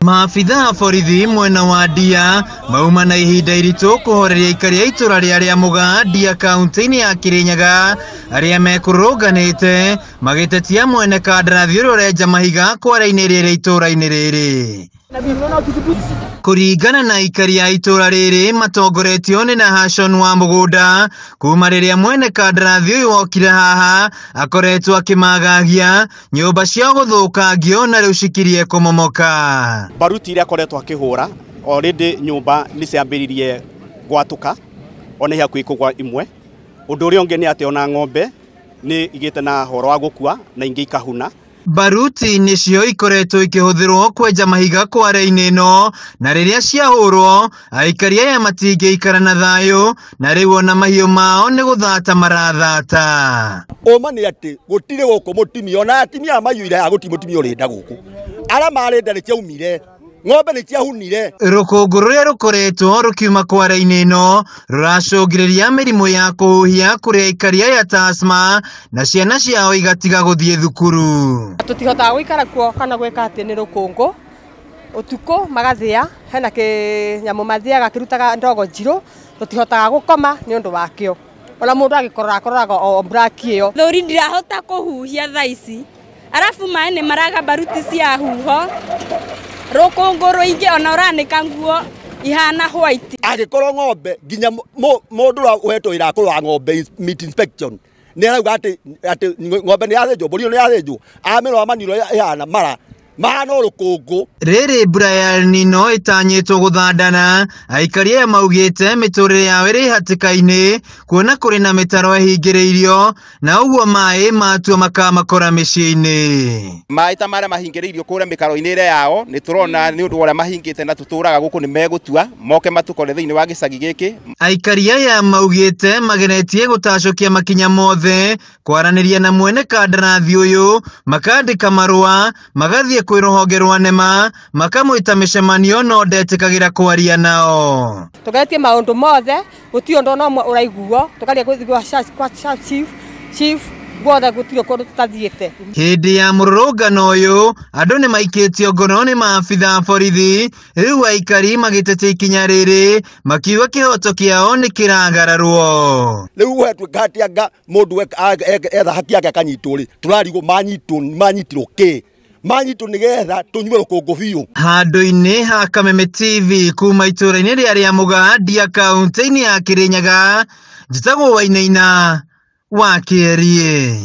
Maabithaa a borithi mwena wa Ndia mauma na ihinda iritũ kũhoreria aikari a itũra rĩa Rĩamũga Ndia kaunti-inĩ ya Kirinyaga arĩa mekũrũrũnganĩte magĩtetia mwene kandarathi ũrĩa ũrenja mahiga kware-inĩ rĩrĩ itũra-inĩ rĩrĩ. Kũringana na aikari a itũra rĩrĩ matongoretio nĩ Nahashon wa Mũgũnda kuma rĩrĩa mwene kandarathi ũyũ okire haha akoretwo akĩmagagia nyũmba ciao gũthũkangio na rĩu cikirie kũmomoka. Baruti iria akoretwo akĩhũra already nyũmba nĩ ciambĩrĩirie gwatũka ona hakuhĩ kũgwa imwe. Ũndũ ũrĩa ũngĩ nĩ atĩ ona ng'ombe nĩ igĩte na horo wa gũkua na ingĩ ikahuna. Baruti nĩcio ikoretwo ikĩhũthĩrwo kwenja mahiga kware-inĩ ĩno na rĩrĩa ciahũrwo aikari aya matingĩikara na thayũ na rĩu ona mahiũ mao nĩ gũthata marathata. Ũma nĩ atĩ gũtirĩ gũkũ mũtumia ona atumia maiyũire haha gũtirĩ mũtumia ũrĩ nda gũkũ. Arĩa marĩ nda nĩ ciaumire, ng'ombe nĩ ciahunire. Rũkũngũ rũrĩa rũkoretwo rũkiuma kware-inĩ ĩno rũracũngĩrĩria mĩrimũ ya kũhuhia kũrĩ aikari aya ta asthma na ciana ciao igatiga gũthiĩ thukuru. Tũtihotaga gũikara kuo kana gwĩka atĩ nĩ rũkũngũ. Ũtukũ magathĩa hena kĩnyamũ mathiaga kĩrutaga ndogo njirũ, tũtihotaga gũkoma nĩ ũndũ wakĩo. Ona mũndũ agĩkorora akororaga o black ĩyo. Thũri ndirahota kũhuhia thaa ici, arabu maĩ nĩ maraga baruti cia huho, rũkũngũ rũingĩ ona ũranĩka nguo ihana white. Angĩkorwo ng'ombe nginya mũndũ ũrĩa ũhetwo wĩra wa kũrora ng'ombe meat inspection nĩ arauga atĩ ng'ombe nĩ yathĩnjwo, mbũri ĩyo nĩ yathĩnjwo, amĩrora maniũrũ ĩhana mara mahana rũkũngũ. Rĩrĩ mbura ya El Nino ĩtanyĩtwo gũthandana, aikari aya maugĩte mĩtũrĩre yao ĩrĩ hatĩka-inĩ kuona kũrĩ na mĩtaro ĩhingĩrĩirio na ũguo maĩ matua makamakora mĩciĩ-inĩ. Maĩ ta marĩa mahingĩrĩirio kũrĩa mĩkaro-inĩ ĩrĩa yao nĩ tũrona nĩ ũndũ wa ũrĩa mahingĩte na tũtũraga gũkũ nĩ megũtua moke matũkore thĩinĩ wa gĩcagi gĩkĩ. Aikari aya maugĩte mageretie gũtacũkia makinya mothe kwaranĩria na mwene kandarathi ũyũ, makandĩka marũa magathiĩ kwĩ rũhonge rwa NEMA makamwĩta mĩcemanio no ndetĩkagĩra kwaria nao. Tũgeretie maũndũ mothe gũtirĩ ũndũ ona ũmwe ũraiguo, tũkaria gũthiĩ kwa chief guothe gũtirĩ kũndũ tũtathiĩte. Hĩndĩ ya mũrũrũngano ũyũ andũ nĩ maikĩtio ngono nĩ maabithaa a borithi, rĩu aikari magĩtetia ikinya rĩrĩ makiuga kĩhoto kĩao nĩ kĩragararwo. Rĩu gwatuĩka atĩ anga mũndũ etha haki yake akanyitwo rĩ, tũrarigwo manyitirwo kĩ? Manyitwo nĩgetha tũnyue rũkũngũ biũ. Handũ-inĩ ha Kameme TV kuma itũra-inĩ rĩa Rĩamũga Ndia kaunti-inĩ ya Kirinyaga, njĩtagwo Wainaina wa Kĩerie.